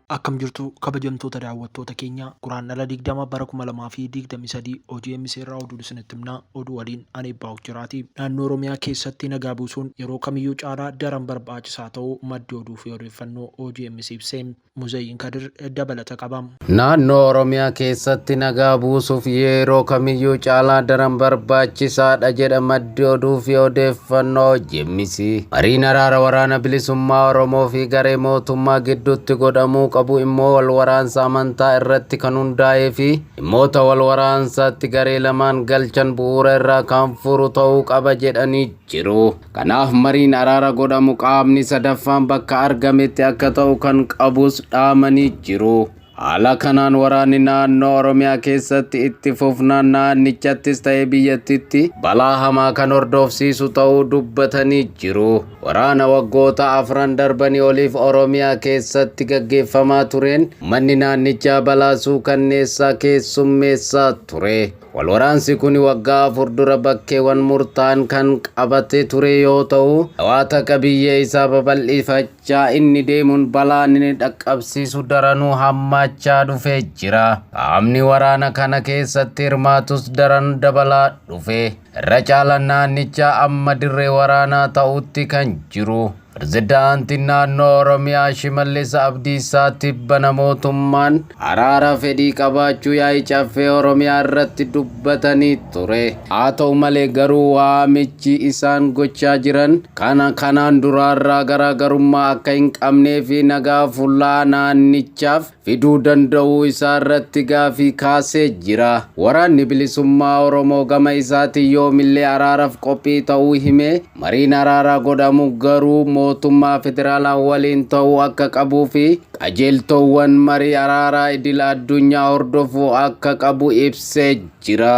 Akkam jirtu kabajamtoota daawwattoota keenya, Guraandhala 20 bara 2023 OGMC irraa oduu isinitti himna. Oduu waliin ani Ebbaa Jiraati. Naannoo Oromiyaa keessatti nagaa buusuun yeroo kamiyyuu caalaa daran barbaachisaa ta'uu maddi oduu fi odeeffannoo OGMC ibse. Muzayyin Kadir dabalata qaba. Naannoo Oromiyaa keessatti nagaa buusuuf yeroo kamiyyuu caalaa daran barbaachisaadha jedha maddi oduu fi odeeffannoo OGMC. Mariin araara waraana bilisummaa Oromoo fi garee mootummaa gidduutti godhamuu qabu immoo wal waraansa amantaa irratti kan hundaa'ee fi dhimmoota wal waraansaatti garee lamaan galchan bu'uura irraa kan furu ta'uu qaba jedhanii jiru. Kanaaf mariin araara godhamu qaamni sadaffaan bakka argametti akka ta'u kan qabus dhaamanii jiru. Haala kanaan waraanni naannoo Oromiyaa keessatti itti fufnaan naannichattis ta'ee biyyattitti balaa hamaa kan hordofsiisu ta'uu dubbatanii jiru. Waraana waggoota 4 darbanii oliif Oromiyaa keessatti gaggeeffamaa tureen manni naannichaa balaa suukanneessaa keessummeessaa ture. Walwaraansi kun waggaa 4 dura bakkeewwan murtaa'an kan qabate ture yoo ta'u, dhawaata qabiyyee isaa babal'ifachaa inni deemuun balaan inni dhaqqabsiisu daranuu hammaachaa dhufee jira. Qaamni waraana kana keessatti hirmaatus daran dabalaa dhufe. Irra caalaan naannichaa amma dirree waraanaa ta'utti kan jiru. Pirezidaantiin naannoo Oromiyaa Shimallis Abdiisaa tibbana mootummaan araara fedhii qabaachuu yaa'ii caffee Oromiyaa irratti dubbatanii ture. Haa ta'u malee garuu waamichi isaan gochaa jiran kana kanaan duraarraa garaagarummaa akka hin qabnee fi nagaa fullaa naannichaaf fiduu danda'uu isaa irratti gaafii kaasee jira. Waraanni bilisummaa Oromoo gama isaatiin yoomillee araaraaf qophii ta'uu himee, mariin araaraa godhamu garuu mootummaa federaalaa waliin ta'uu akka qabuu fi qajeeltowwan marii araaraa idil addunyaa hordofuu akka qabu ibsee jira.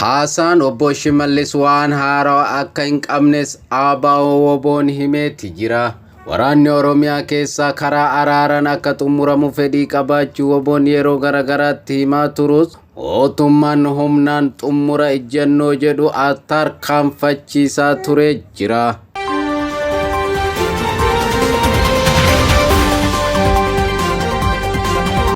Haasaan obbo Shimallis waan haarawaa akka hin qabnes ABO WBOn himeeti jira. Waraanni Oromiyaa keessaa karaa araaraan akka xumuramu fedhii qabaachuu WBOn yeroo garaagaraatti himaa turus mootummaan humnaan xumura ejjennoo jedhu tarkaanfachiisaa ture jira.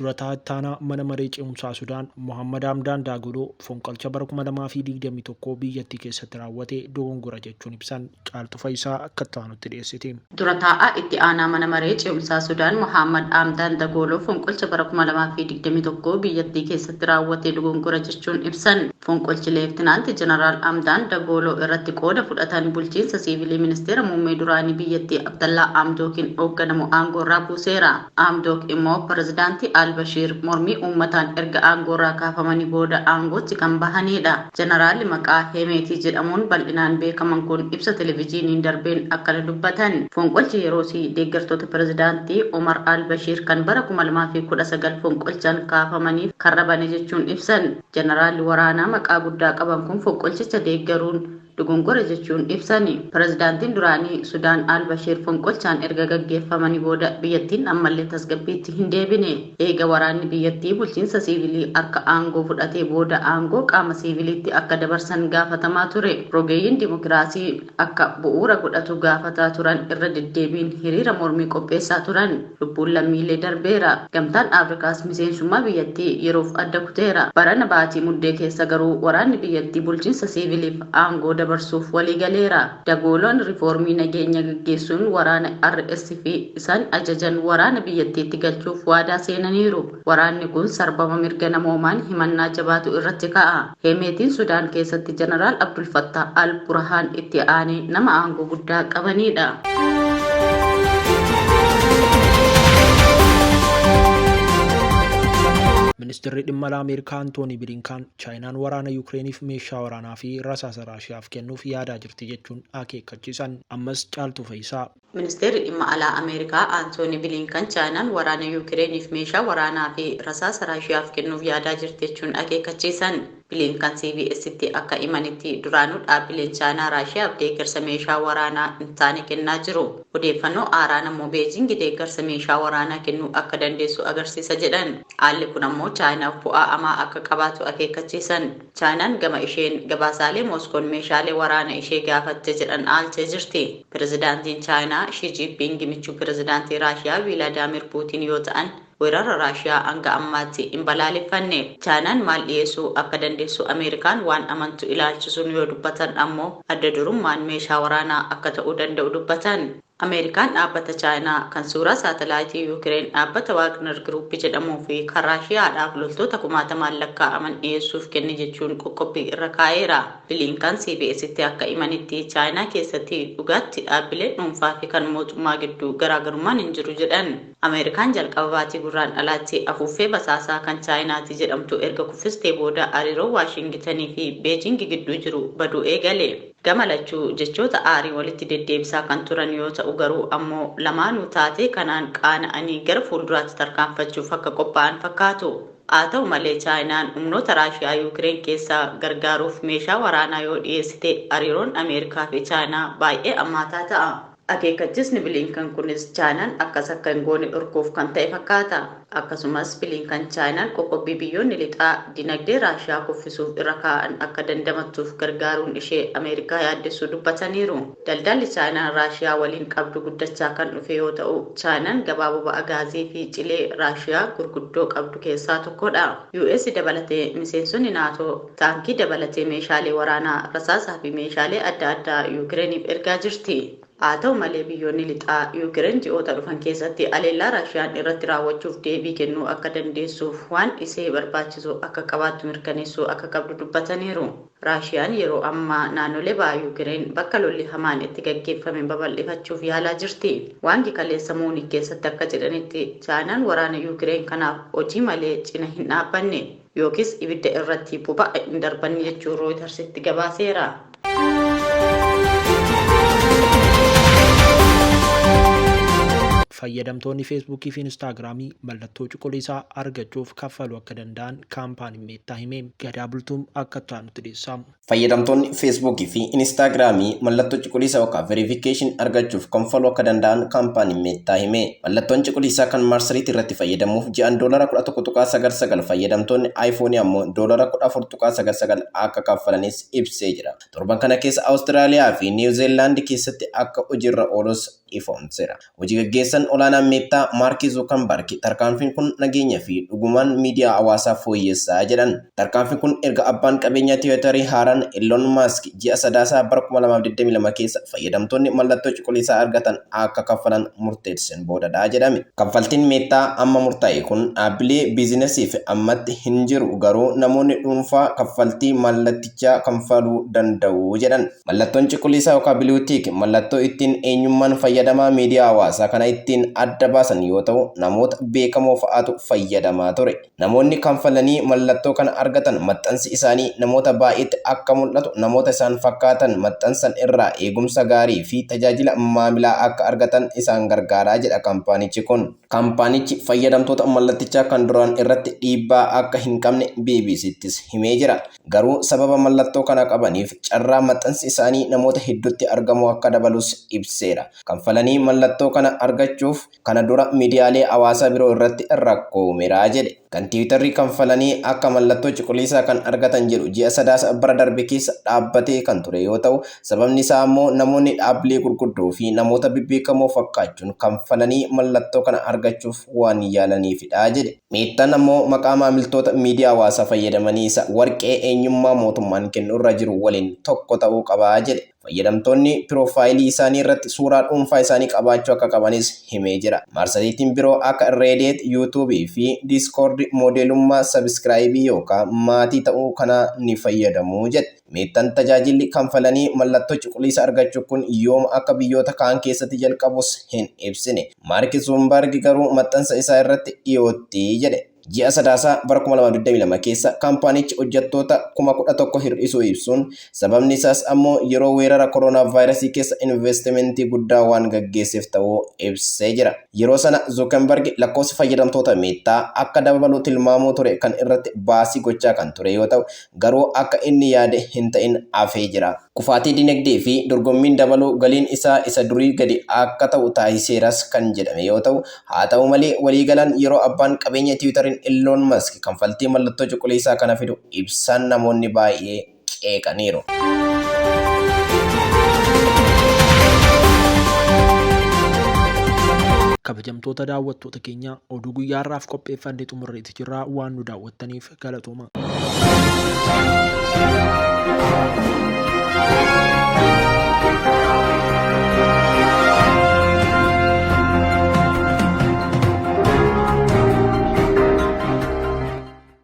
Durataa ittaanaa mana maree ce'umsaa Sudaan Mohammad Hamdaan Daagoloo fonqolcha bara 2021 biyyattii keessatti raawwate dogongora jechuun ibsan. Caaltu Fayisaa akka itti aanutti dhiyeessiti. Dura taa'aa itti aanaa mana maree ce'umsaa Sudaan Mohammad Hamdaan Dagooloo fonqolcha bara 2021 biyyattii keessatti raawwate dogongora jechuun ibsan. Fonqolchi Leeftinaanti Jeneraal Hamdaan Dagooloo irratti qooda fudhatan bulchiinsa siivilii ministeera muummee duraanii biyyattii Abdallaa Hamdookiin hoogganamu aangoorraa buuseera. Hamdook immoo pirezidaantii Albashiir mormii uummataan erga aangoorraa kaafamanii booda aangootti kan bahanidha. Jeneraalli maqaa Hemeetii jedhamuun bal'inaan beekaman kun ibsa televezyiiniin darbeen akkana dubbatan. Fonqolchi yeroosii deeggartoota pirezidaantii Omar Albashiir kan bara 2019 fonqolchaan kaafamaniif karra bane jechuun ibsan. Jeneraalli waraanaa maqaa guddaa qaban kun fonqolchicha deeggaruun dogongora jechuun ibsani. Pirezidaantiin duraanii Sudaan Albashiir fonqolchaan erga gaggeeffamanii booda biyyattiin ammallee tasgabbiitti hin deebine. Eega waraanni biyyattii bulchiinsa siivilii harka aangoo fudhatee booda aangoo qaama siiviliitti akka dabarsan gaafatamaa ture. Rogeeyyiin dimokiraasii akka bu'uura godhatu gaafataa turan irra deddeebiin hiriira mormii qopheessaa turan. Lubbuun lammiilee darbeera. Gamtaan Afrikaas miseensummaa biyyattii yeroof adda kuteera. Barana baatii muddee keessa garuu waraanni biyyattii bulchiinsa siiviliif aangoo dabarsuuf walii galeera. Dagooloon riifoormii nageenya gaggeessuun waraana RSF isaan ajajan waraana biyyattiitti galchuuf waadaa seenaniiru. Waraanni kun sarbama mirga namoomaan himannaa jabaatu irratti ka'a. Hemeetiin Sudaan keessatti Jeneraal Abdul Fattah Al Burhaan itti aanee nama aangoo guddaa qabanidha. Ministeerri dhimma alaa Ameerikaa Antoonii Bilinkaan Chaayinaan waraana Yukireeniif meeshaa waraanaa fi rasaasa Raashiyaaf kennuuf yaadaa jirti jechuun akeekkachiisan. Ammas Caaltuu Fayisaa. Ministeerri dhimma alaa Ameerikaa Antoonii Bilinkan Chaayinaan waraana Yukireeniif meeshaa waraanaa fi rasaasa Raashiyaaf kennuuf yaadaa jirti jechuun akeekkachiisan. Bilinkan CBS'tti akka himanitti duraanuu dhaabbileen Chaayinaa Raashiyaaf deeggarsa meeshaa waraanaa hin taane kennaa jiru. Odeeffannoo haaraan ammoo Beejingi deeggarsa meeshaa waraanaa kennuu akka dandeessu agarsiisa jedhan. Haalli kun ammoo Chaayinaaf bu'aa hamaa akka qabaatu akeekkachiisan. Chaayinaan gama isheen gabaasaalee Mooskoon meeshaalee waraana ishee gaafatte jedhan aalchee jirti. Pirezidaantiin Chaayinaa Xi Jinping michuu pirezidaantii Raashiyaa Vilaadaamir Puutiin yoo ta'an, Weerara Raashiyaa hanga ammaatti hin balaaleffanne. Chaayinaan maal dhiyeessuu akka dandeessu Ameerikaan waan amantu ilaalchisuun yoo dubbatan ammoo adda durummaan meeshaa waraanaa akka ta'uu danda'u dubbatan. Ameerikaan dhaabbata Chaayinaa kan suuraa saatalaayitii Yuukireen dhaabbata Waagner Group jedhamuu fi kan Raashiyaadhaaf loltoota kumaatamaan lakkaa'aman dhiyeessuuf kenne jechuun qoqqobbii irra kaa'eera. Bilinkan CBS'tti akka himanitti Chaayinaa keessatti dhugaatti dhaabbileen dhuunfaa fi kan mootummaa gidduu garaagarummaan hin jiru jedhan. Ameerikaan jalqaba baatii Guraandhalaatti afuuffee basaasaa kan Chaayinaati jedhamtu erga kuffistee booda hariiroo Waashingitanii fi Beejingi gidduu jiru baduu eegale. Gama lachuu jechoota aarii walitti deddeebisaa kan turan yoo ta'u garuu ammoo lamaanuu taatee kanaan qaana'anii gara fuulduraatti tarkaanfachuuf akka qophaa'an fakkaatu. Haa ta'u malee Chaayinaan humnoota Raashiyaa Yuukireen keessaa gargaaruuf meeshaa waraanaa yoo dhiyeessite hariiroon Ameerikaa fi Chaayinaa baay'ee ammaataa ta'a. Akeekkachiisni Bilinkan kunis Chaayinaan akkas akka hin goone dhorkuuf kan ta'e fakkaata. Akkasumas Bilinkan Chaayinaan qoqqobbii biyyoonni lixaa dinagdee Raashiyaa kuffisuuf irra kaa'an akka dandamattuuf gargaaruun ishee Ameerikaa yaaddessuu dubbataniiru. Daldalli Chaayinaan Raashiyaa waliin qabdu guddachaa kan dhufe yoo ta'u, Chaayinaan gabaa boba'a gaazii fi cilee Raashiyaa gurguddoo qabdu keessaa tokkodha. US dabalatee miseensonni NATO taankii dabalatee meeshaalee waraanaa, rasaasaa fi meeshaalee adda addaa Yuukireeniif ergaa jirti. Haa ta'u malee biyyoonni lixaa Yuukireen ji'oota dhufan keessatti aleellaa Raashiyaan irratti raawwachuuf deebii kennuu akka dandeessuuf waan isee barbaachisu akka qabaattu mirkaneessuu akka qabdu dubbataniiru. Raashiyaan yeroo ammaa naannolee baha Yuukireen bakka lolli hamaan itti gaggeeffame babal'ifachuuf yaalaa jirti. Waangi kaleessa Muunik keessatti akka jedhanitti Chaayinaan waraana Yuukireen kanaaf hojii malee cina hin dhaabbanne yookiis ibidda irratti boba'a hin darbanne jechuun Rooyitersitti gabaaseera. Fayyadamtoonni Feesbuukii fi Inistaagiraamii mallattoo cuquliisaa argachuuf kaffaluu akka danda'an kaampaaniin Meettaa hime. Gadaa Bultuum akka itti aanutti dhiyeessa. Fayyadamtoonni Feesbuukii fi Inistaagiraamii mallattoo cuquliisa yookaan verification argachuuf kanfaluu akka danda'an kaampaaniin Meettaa hime. Mallattoon cuquliisaa kan marsariitii irratti fayyadamuuf ji'aan doolara 11.99, fayyadamtoonni aayifoonii ammoo doolara 14.99 akka kaffalanis ibsee jira. Torban kana keessa Awustiraaliyaa fi Niwuzeelaandi keessatti akka hojiirra oolus ifoomseera. Hojii gaggeessan olaanaan Meettaa Maarkii Zuukanbarg tarkaanfiin kun nageenya fi dhugumaan miidiyaa hawaasaa fooyyessaa jedhan. Tarkaanfiin kun erga abbaan qabeenyaa Tiwiitarii haaraan Elon Musk ji'a Sadaasaa bara 2022 keessa fayyadamtoonni mallattoo cuquliisaa argatan akka kaffalan murteessan boodadha jedhame. Kaffaltiin Meettaa amma murtaa'e kun dhaabbilee biizinasiif ammatti hin jiru, garuu namoonni dhuunfaa kaffaltii mallattichaa kanfaluu danda'u jedhan. Mallattoon cuquliisaa yookaan blue tick mallattoo ittiin eenyummaan fayyadamaa miidiyaa hawaasaa kana ittiin adda baasan yoo ta'u, namoota beekamoo fa'aatu fayyadamaa ture. Namoonni kanfalanii mallattoo kana argatan maxxansi isaanii namoota baay'eetti akka mul'atu, namoota isaan fakkaatan maxxansan irraa eegumsa gaarii fi tajaajila maamilaa akka argatan isaan gargaaraa jedha kaampaanichi kun. Kaampaanichi fayyadamtoota mallattichaa kan duraan irratti dhiibbaa akka hin qabne BBCttis himee jira. Garuu sababa mallattoo kana qabaniif carraa maxxansi isaanii namoota hedduutti argamuu akka dabalus ibseera. Kanfalanii mallattoo kana argachuuf kana dura miidiyaalee hawaasaa biroo irratti rakkoo uumeera jedhe. Kan Tiwiitarrii kanfalanii akka mallattoo cuquliisaa kan argatan jedhu ji'a Sadaasa bara darbe keessa dhaabbatee kan ture yoo ta'u, sababni isaa ammoo namoonni dhaabbilee gurguddoo fi namoota bebbeekamoo fakkaachuun kanfalanii mallattoo kana argachuuf waan yaalaniifidha jedhe. Meettaan ammoo maqaa maamiltoota miidiyaa hawaasaa fayyadamanii isa warqee eenyummaa mootummaan kennu irra jiru waliin tokko ta'uu qabaa jedhe. Fayyadamtoonni piroofaayilii isaanii irratti suuraa dhuunfaa isaanii qabaachuu akka qabanis himee jira. Marsariitiin biroo akka Reddit, YouTube fi Discord moodeelummaa sabiskiraayibii yookaan maatii ta'uu kanaa ni fayyadamu jedhe. Meettaan tajaajilli kanfalanii mallattoo cuquliisa argachuu kun yooma akka biyyoota kaan keessatti jalqabus hin ibsine. Maark Zuumbarg garuu maxxansa isaa irratti dhiyootti jedhe. Ji'a Sadaasaa bara 2022 keessa kaampaanichi hojjettoota 11,000 hir'isuu ibsuun, sababni isaas ammoo yeroo weerara koronaa vaayirasii keessa investimentii guddaa waan gaggeesseef ta'uu ibsee jira. Yeroo sana Zuukenberg lakkoofsi fayyadamtoota Meettaa akka dabalu tilmaamuu ture kan irratti baasii gochaa kan ture yoo ta'u, garuu akka inni yaade hin ta'in hafee jira. Kufaatii dinagdee fi dorgommiin dabaluu galiin isaa isa durii gadi akka ta'u taasiseeras kan jedhame yoo ta'u, haa ta'u malee waliigalaan yeroo abbaan qabeenya Tiwiitariin Elon Musk kanfaltii mallattoo cuquliisaa kana fidu ibsaan namoonni baay'ee qeeqaniiru. Kabajamtoota daawwattoota keenya, oduu guyyaa har'aaf qopheeffanne xumurreeti jirra. Waan nu daawwattaniif galatooma.